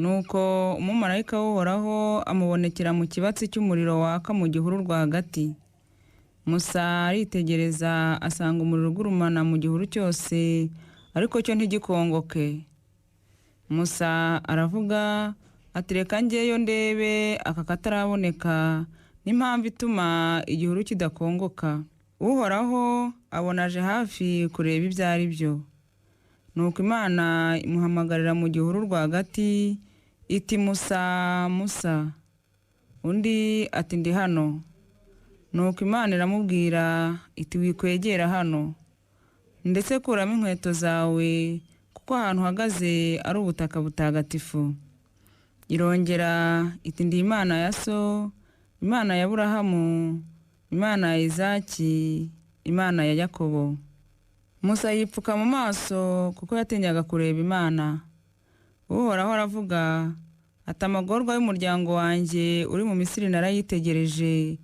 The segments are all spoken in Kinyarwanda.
Nuko umumarayika w'Uhoraho amubonekera mu kibatsi cy'umuriro waka mu gihuru rwagati. Musa aritegereza asanga umuriro ugurumana mu gihuru cyose, ariko cyo ntigikongoke. Musa aravuga ati: "Reka njyeyo ndebe aka kataraboneka n'impamvu ituma igihuru kidakongoka." Uhoraho abona aje hafi kureba ibyo ari byo. Nuko Imana imuhamagarira mu gihuru rwagati iti: "Musa, Musa." Undi ati: "Ndi hano." Nuko Imana iramubwira iti: "Wikwegera hano, ndetse kuramo inkweto zawe, kuko ahantu uhagaze ari ubutaka butagatifu." Irongera iti: "Ndi Imana ya so, Imana ya Aburahamu, Imana ya Izaki, Imana ya Yakobo." Musa yipfuka mu maso kuko yatinyaga kureba Imana. Uhoraho aravuga ati: "Amagorwa y'umuryango wanjye uri mu Misiri narayitegereje,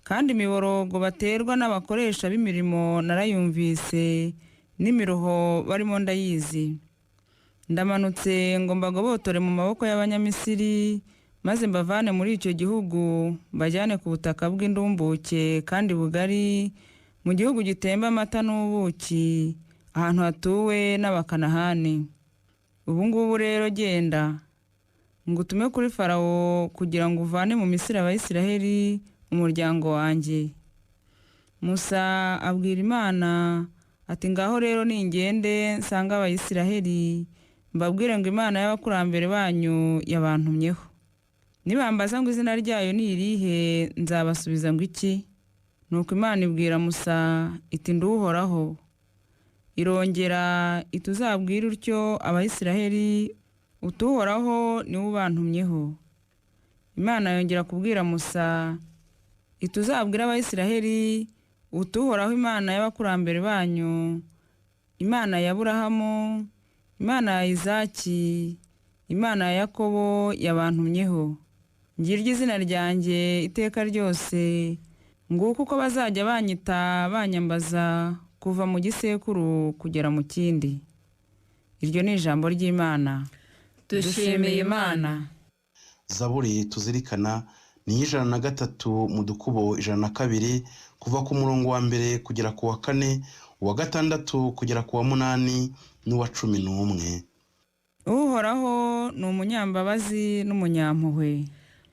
kandi imiborogo baterwa n'abakoresha b'imirimo narayumvise, n'imiruho barimo ndayizi. Ndamanutse ngo mbagobotore mu maboko y'Abanyamisiri, maze mbavane muri icyo gihugu, mbajyane ku butaka bw'indumbuke kandi bugari, mu gihugu gitemba amata n'ubuki, ahantu hatuwe n'Abakanahani. Ubu ngubu rero genda, ngutume kuri Farawo kugira ngo uvane mu Misiri Abayisiraheli, umuryango wanjye." Musa abwira Imana ati: "Ngaho rero ningende nsange Abayisiraheli, mbabwire ngo Imana y'abakurambere banyu yabantumyeho. Nibambaza ngo izina ryayo ni irihe, nzabasubiza ngo iki?" Nuko Imana ibwira Musa iti: "Nduhoraho." Irongera iti: "Uzabwire utyo Abayisiraheli uti: Uhoraho niwe ubantumyeho." Imana yongera kubwira Musa iti: "Uzabwire Abayisiraheli uti: Uhoraho Imana y'abakurambere banyu, Imana ya Aburahamu, Imana ya Izaki, Imana ya Yakobo yabantumyeho. Ngiryo izina ryanjye iteka ryose, nguko uko bazajya banyita banyambaza kuva mu gisekuru kugera mu kindi." Iryo ni ijambo ry'Imana. Dushimiye Imana. Zaburi tuzirikana ni 103 mu dukubo 102, kuva ku murongo wa 1 kugera ku wa 4, uwa 6 kugera ku wa 8 n'uwa 11. Uhoraho ni umunyambabazi n'umunyampuhwe.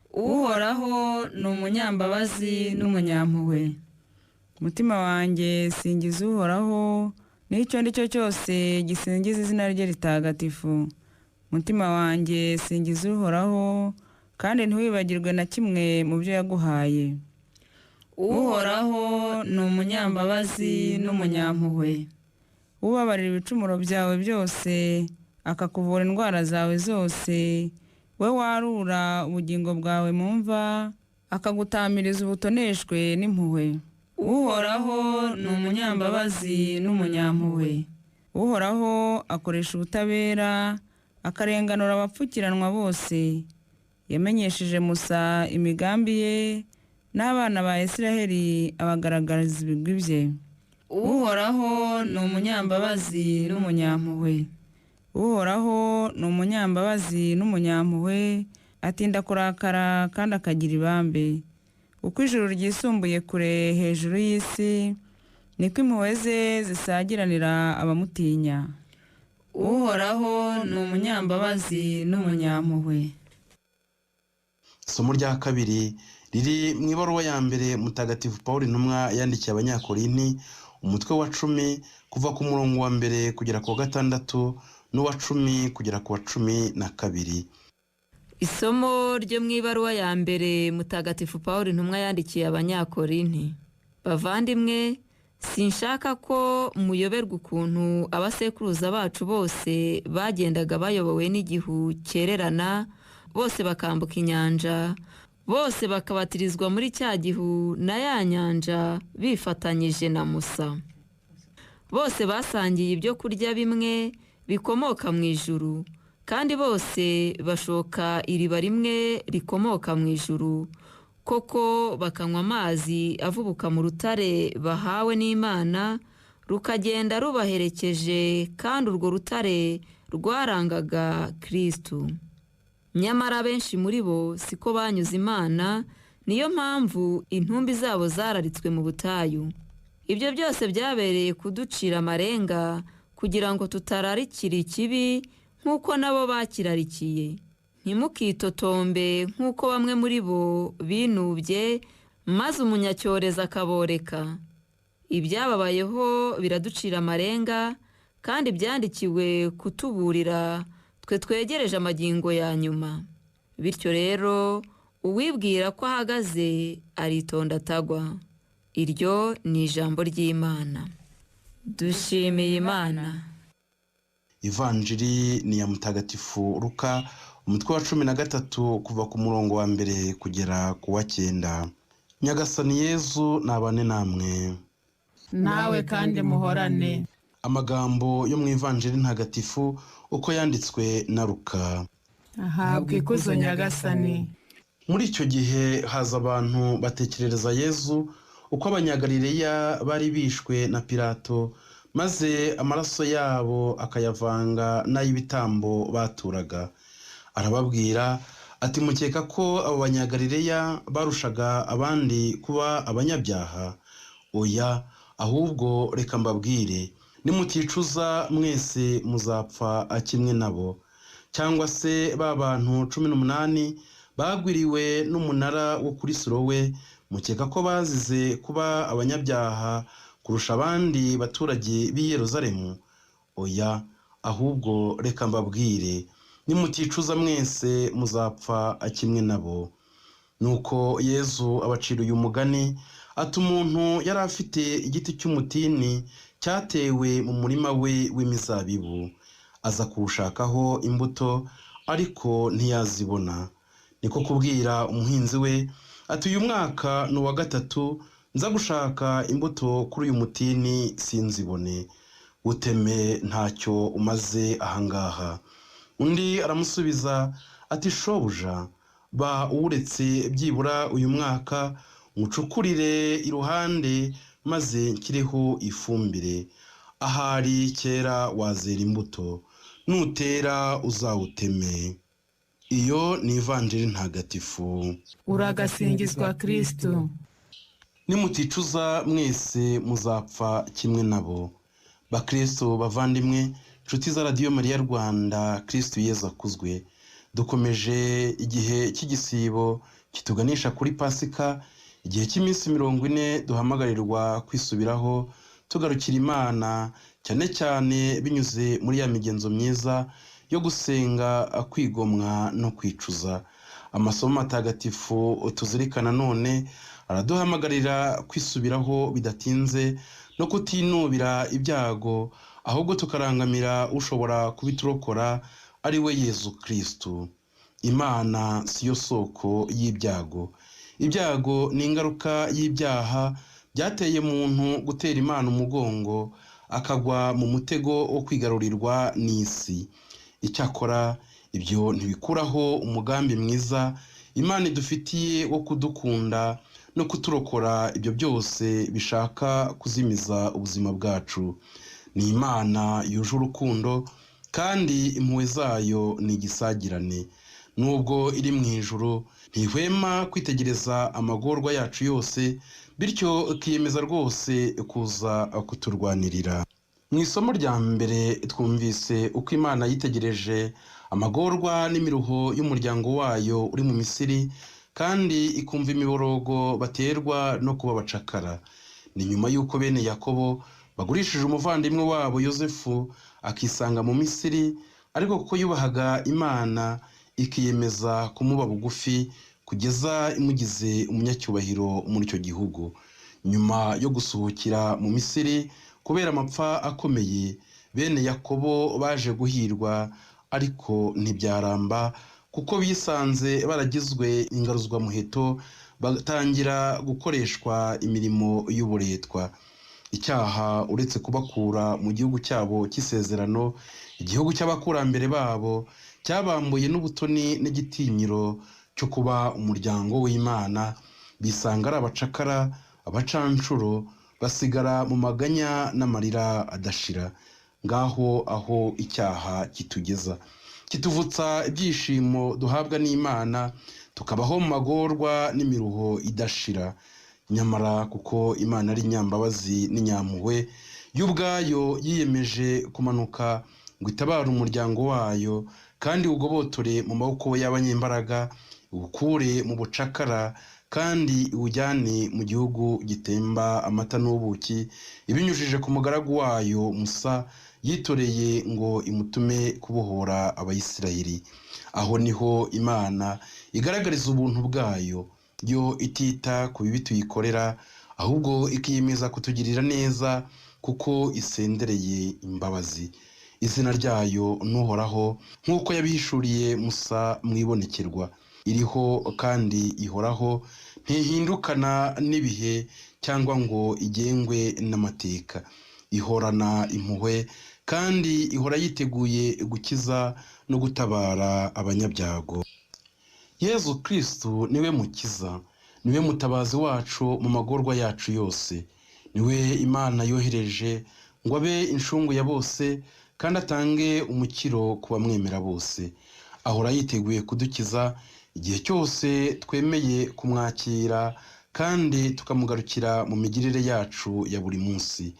Uhoraho ni umunyambabazi n'umunyampuhwe. Mutima wanjye, singiza Uhoraho, n'icyo ndi cyo cyose gisingiza izina rye ritagatifu. Mutima wanjye, singiza Uhoraho, kandi ntiwibagirwe na kimwe mu byo yaguhaye. Uhoraho ni umunyambabazi n'umunyampuhwe. Ubabarira ibicumuro byawe byose, akakuvura indwara zawe zose, we warura ubugingo bwawe mu mva, akagutamiriza ubutoneshwe n'impuhwe. Uhoraho ni umunyambabazi n'umunyampuhwe. Uhoraho akoresha ubutabera, akarenganura abapfukiranwa bose. Yamenyesheje Musa imigambi ye, n'abana ba Isiraheli abagaragariza ibigwi bye. Uhoraho ni umunyambabazi n'umunyampuhwe. Uhoraho ni umunyambabazi n'umunyampuhwe, atinda kurakara kandi akagira ibambe. Uko ijuru ryisumbuye kure hejuru y'isi, niko impuhwe ze zisagiranira abamutinya. Uhoraho ni umunyambabazi n'umunyampuhwe. Isomo rya kabiri riri mu ibaruwa ya mbere Mutagatifu Paul intumwa yandikiye Abanyakorinti, umutwe wa 10 kuva ku murongo wa 1 kugera ku wa 6 n'uwa 10 kugera ku wa 12. Isomo ryo mu ibaruwa ya mbere Mutagatifu Paul intumwa yandikiye Abanyakorinti. Bavandimwe, sinshaka ko muyoberwa ukuntu abasekuruza bacu bose bagendaga bayobowe n'igihu cyererana, bose bakambuka inyanja, bose bakabatirizwa muri cya gihu na ya nyanja bifatanyije na Musa. Bose basangiye ibyo kurya bimwe bikomoka mu ijuru, kandi bose bashoka iriba rimwe rikomoka mu ijuru, koko bakanywa amazi avubuka mu rutare bahawe n'Imana, rukagenda rubaherekeje, kandi urwo rutare rwarangaga Kristu. Nyamara benshi muri bo siko banyuze Imana, niyo mpamvu intumbi zabo zararitswe mu butayu. Ibyo byose byabereye kuducira amarenga kugira ngo tutararikira ikibi nk'uko nabo bakirarikiye. Ntimukitotombe nk'uko bamwe muri bo binubye, maze umunyacyorezo akaboreka. Ibyababayeho biraducira amarenga, kandi byandikiwe kutuburira twe twegereje amagingo ya nyuma. Bityo rero uwibwira ko ahagaze aritonda atagwa. Iryo ni ijambo ry'Imana. Dushimiye Imana. Ivanjiri ni iya Mutagatifu Luka, umutwe wa 13 kuva ku murongo wa 1 kugera ku wa 9. Nyagasani Yezu nabane namwe. Nawe kandi muhorane. Amagambo yo mu Ivanjiri ntagatifu uko yanditswe na Luka. Ahabwa ikuzo Nyagasani. Muri icyo gihe haza abantu batekerereza Yezu uko Abanyagalileya bari bishwe na Pilato, maze amaraso yabo akayavanga n'ay'ibitambo baturaga. Arababwira ati: mukeka ko abo Banyagalileya barushaga abandi kuba abanyabyaha? Oya, ahubwo reka mbabwire, nimuticuza mwese muzapfa kimwe nabo. Cyangwa se ba bantu 18 bagwiriwe n'umunara wo kuri Silowe, mukeka ko bazize kuba abanyabyaha kurusha abandi baturage b'i Yerusalemu? Oya, ahubwo reka mbabwire, nimuticuza mwese muzapfa kimwe nabo. Nuko Yezu abacira uyu mugani ati: umuntu yari afite igiti cy'umutini cyatewe mu murima we w'imizabibu, aza kuwushakaho imbuto ariko ntiyazibona. Niko kubwira umuhinzi we ati: uyu mwaka ni uwa 3 nza gushaka imbuto kuri uyu mutini sinzibone, uteme ntacyo umaze ahangaha. Undi aramusubiza ati: shobuja, ba uwuretse byibura uyu mwaka mucukurire iruhande maze nshyireho ifumbire, ahari kera wazera imbuto, nutera uzawuteme. Iyo ni Ivanjiri ntagatifu. Uragasingizwa Kristu. Nimuticuza mwese muzapfa kimwe nabo. Bakristo bavandimwe, nshuti za Radiyo Mariya Rwanda, Kristu Yezu akuzwe. Dukomeje igihe cy'igisibo kituganisha kuri Pasika, igihe cy'iminsi 40 duhamagarirwa kwisubiraho tugarukira Imana, cyane cyane binyuze muri ya migenzo myiza yo gusenga, kwigomwa no kwicuza. Amasomo matagatifu tuzirikana none araduhamagarira kwisubiraho bidatinze no kutinubira ibyago, ahubwo tukarangamira ushobora kubiturokora ari we Yezu Kristu. Imana si yo soko y'ibyago. Ibyago ni ingaruka y'ibyaha byateye muntu gutera Imana umugongo, akagwa mu mutego wo kwigarurirwa n'isi. Icyakora ibyo ntibikuraho umugambi mwiza Imana idufitiye wo kudukunda no kuturokora ibyo byose bishaka kuzimiza ubuzima bwacu. Ni Imana yuje urukundo kandi impuhwe zayo ni igisagirane. Nubwo iri mu ijuru ntihwema kwitegereza amagorwa yacu yose, bityo ikiyemeza rwose kuza kuturwanirira. Mu isomo rya mbere twumvise uko Imana yitegereje amagorwa n'imiruho y'umuryango wayo uri mu Misiri, kandi ikumva imiborogo baterwa no kuba abacakara. Ni nyuma y'uko bene Yakobo bagurishije umuvandimwe wabo Yosefu akisanga mu Misiri, ariko kuko yubahaga Imana ikiyemeza kumuba bugufi kugeza imugize umunyacyubahiro muri icyo gihugu. Nyuma yo gusuhukira mu Misiri kubera amapfa akomeye, bene Yakobo baje guhirwa, ariko ntibyaramba kuko bisanze baragizwe ingaruzwamuheto, batangira gukoreshwa imirimo y'uburetwa. Icyaha uretse kubakura mu gihugu cyabo cy'isezerano, igihugu cy'abakurambere babo, cyabambuye n'ubutoni n'igitinyiro cyo kuba umuryango w'Imana, bisanga ari abacakara, abacanshuro, basigara mu maganya n'amarira adashira. Ngaho aho icyaha kitugeza. Kituvutsa ibyishimo duhabwa n'Imana, tukabaho mu magorwa n'imiruho idashira. Nyamara kuko Imana ari inyambabazi n'inyampuhwe, yo ubwayo yiyemeje kumanuka ngo itabare umuryango wayo, kandi iwugobotore mu maboko y'abanyembaraga, iwukure mu bucakara, kandi iwujyane mu gihugu gitemba amata n'ubuki, ibinyujije ku mugaragu wayo Musa yitoreye ngo imutume kubohora Abayisiraheli. Aho niho Imana igaragariza ubuntu bwayo, yo itita ku bibi tuyikorera, ahubwo ikiyemeza kutugirira neza kuko isendereye imbabazi. Izina ryayo n'Uhoraho, nk'uko yabihishuriye Musa mu ibonekerwa. Iriho kandi ihoraho, ntihindukana n'ibihe cyangwa ngo igengwe n'amateka. Ihorana impuhwe kandi ihora yiteguye gukiza no gutabara abanyabyago. Yezu Kristu niwe mukiza, niwe mutabazi wacu mu magorwa yacu yose. Niwe Imana yohereje ngo abe inshungu ya bose, kandi atange umukiro ku bamwemera bose. Ahora yiteguye kudukiza igihe cyose twemeye kumwakira kandi tukamugarukira mu migirire yacu ya buri munsi.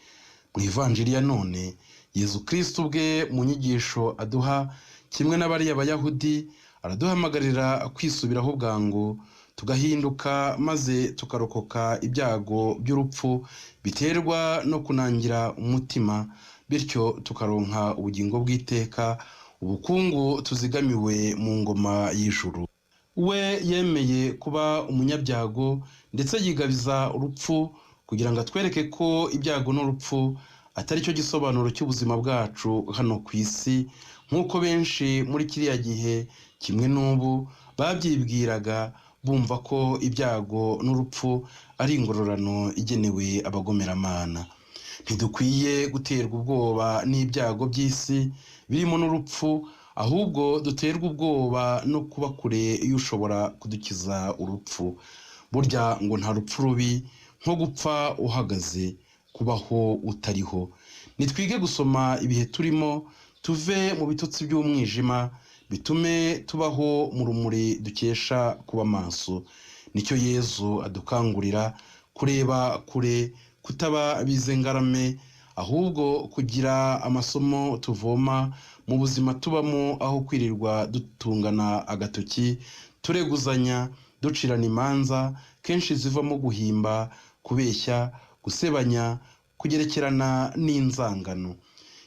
Mu ivanjiri ya none, Yezu Kristu ubwe mu nyigisho aduha, kimwe n'abariya Bayahudi, araduhamagarira kwisubiraho bwangu, tugahinduka maze tukarokoka ibyago by'urupfu biterwa no kunangira umutima, bityo tukaronka ubugingo bw'iteka, ubukungu tuzigamiwe mu ngoma y'ijuru. We yemeye kuba umunyabyago ndetse yigabiza urupfu kugira ngo atwereke ko ibyago n'urupfu atari cyo gisobanuro cy'ubuzima bwacu hano ku isi, nk'uko benshi muri kiriya gihe kimwe n'ubu babyibwiraga, bumva ko ibyago n'urupfu ari ingororano igenewe abagomeramana. Ntidukwiye guterwa ubwoba n'ibyago by'isi birimo n'urupfu, ahubwo duterwa ubwoba no kuba kure y'ushobora kudukiza urupfu. Burya ngo nta rupfu rubi nko gupfa uhagaze, kubaho utariho. Nitwige gusoma ibihe turimo, tuve mu bitotsi by'umwijima, bitume tubaho mu rumuri dukesha kuba maso. Nicyo Yezu adukangurira, kureba kure, kutaba bizengarame, ahubwo kugira amasomo tuvoma mu buzima tubamo, aho kwirirwa dutungana agatoki, tureguzanya, ducirana imanza kenshi zivamo guhimba, kubeshya, gusebanya, kugerekerana n'inzangano.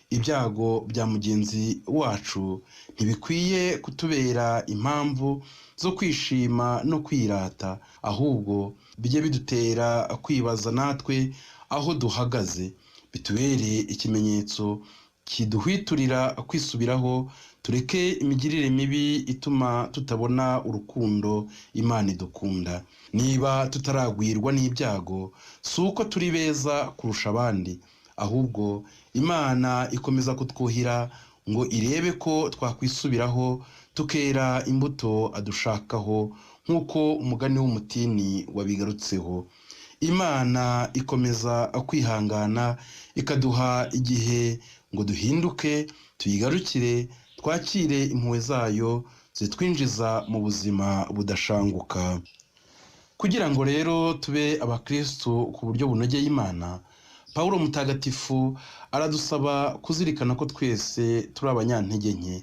Ibyago bya mugenzi wacu ntibikwiye kutubera impamvu zo kwishima no kwirata, ahubwo bijye bidutera kwibaza natwe aho duhagaze, bitubere ikimenyetso kiduhwiturira kwisubiraho, tureke imigirire mibi ituma tutabona urukundo Imana idukunda. Niba tutaragwirwa n'ibyago, si uko turi beza kurusha abandi, ahubwo Imana ikomeza kutwuhira ngo irebe ko twakwisubiraho, tukera imbuto adushakaho, nk'uko umugani w'umutini wabigarutseho. Imana ikomeza kwihangana, ikaduha igihe ngo duhinduke, tuyigarukire, twakire impuhwe zayo zitwinjiza mu buzima budashanguka. Kugira ngo rero tube abakristu ku buryo bunogeye Imana, Pawulo Mutagatifu aradusaba kuzirikana ko twese turi abanyantege nke,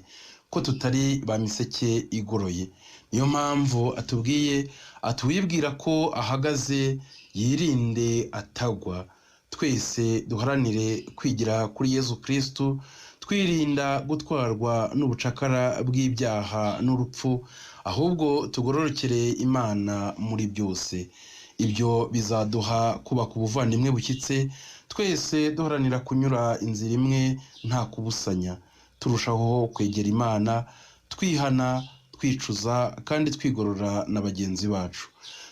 ko tutari ba miseke igoroye. Niyo mpamvu atubwiye atuwibwira ko ahagaze yirinde atagwa. Twese duharanire kwigira kuri Yezu Kristu, twirinda gutwarwa n'ubucakara bw'ibyaha n'urupfu, ahubwo tugororokere Imana muri byose. Ibyo bizaduha kubaka ubuvandimwe bushyitse, twese duharanira kunyura inzira imwe nta kubusanya, turushaho kwegera Imana, twihana, twicuza kandi twigorora na bagenzi bacu.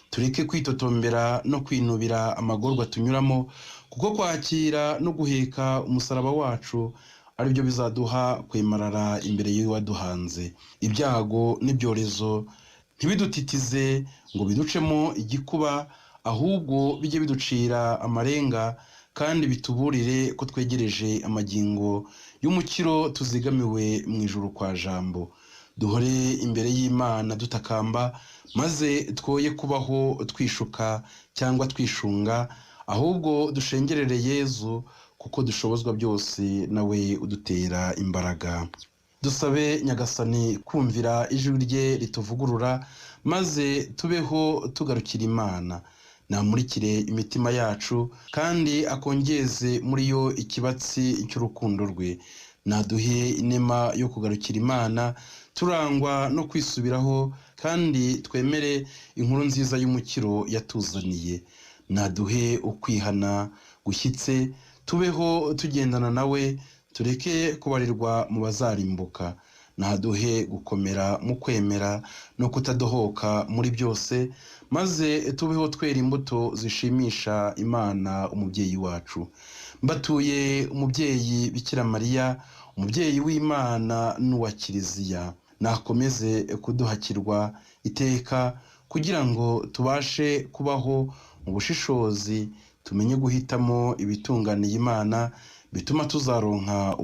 Tureke kwitotombera no kwinubira amagorwa tunyuramo, kuko kwakira no guheka umusaraba wacu aribyo bizaduha kwemarara imbere y'uwaduhanze. Ibyago n'ibyorezo ntibidutitize ngo biducemo igikuba, ahubwo bijye biducira amarenga kandi bituburire ko twegereje amagingo y'umukiro tuzigamiwe mu ijuru kwa Jambo. Duhore imbere y'Imana dutakamba, maze twoye kubaho twishuka cyangwa twishunga, ahubwo dushengerere Yezu kuko dushobozwa byose nawe udutera imbaraga. Dusabe Nyagasani kumvira ijwi rye rituvugurura, maze tubeho tugarukira Imana. Namurikire imitima yacu kandi akongeze muri yo ikibatsi cy'urukundo rwe. Naduhe inema yo kugarukira Imana turangwa no kwisubiraho, kandi twemere inkuru nziza y'umukiro yatuzaniye. Naduhe ukwihana gushyitse, tubeho tugendana nawe, tureke kubarirwa mu bazarimbuka. Naduhe gukomera mu kwemera no kutadohoka muri byose, maze tubeho twera imbuto zishimisha Imana umubyeyi wacu. Mbatuye umubyeyi Bikira Mariya, umubyeyi w'Imana n'uwa Kiliziya. Nakomeze kuduhakirwa iteka kugira ngo tubashe kubaho mu bushishozi, tumenye guhitamo ibitunganiye Imana bituma tuzaronka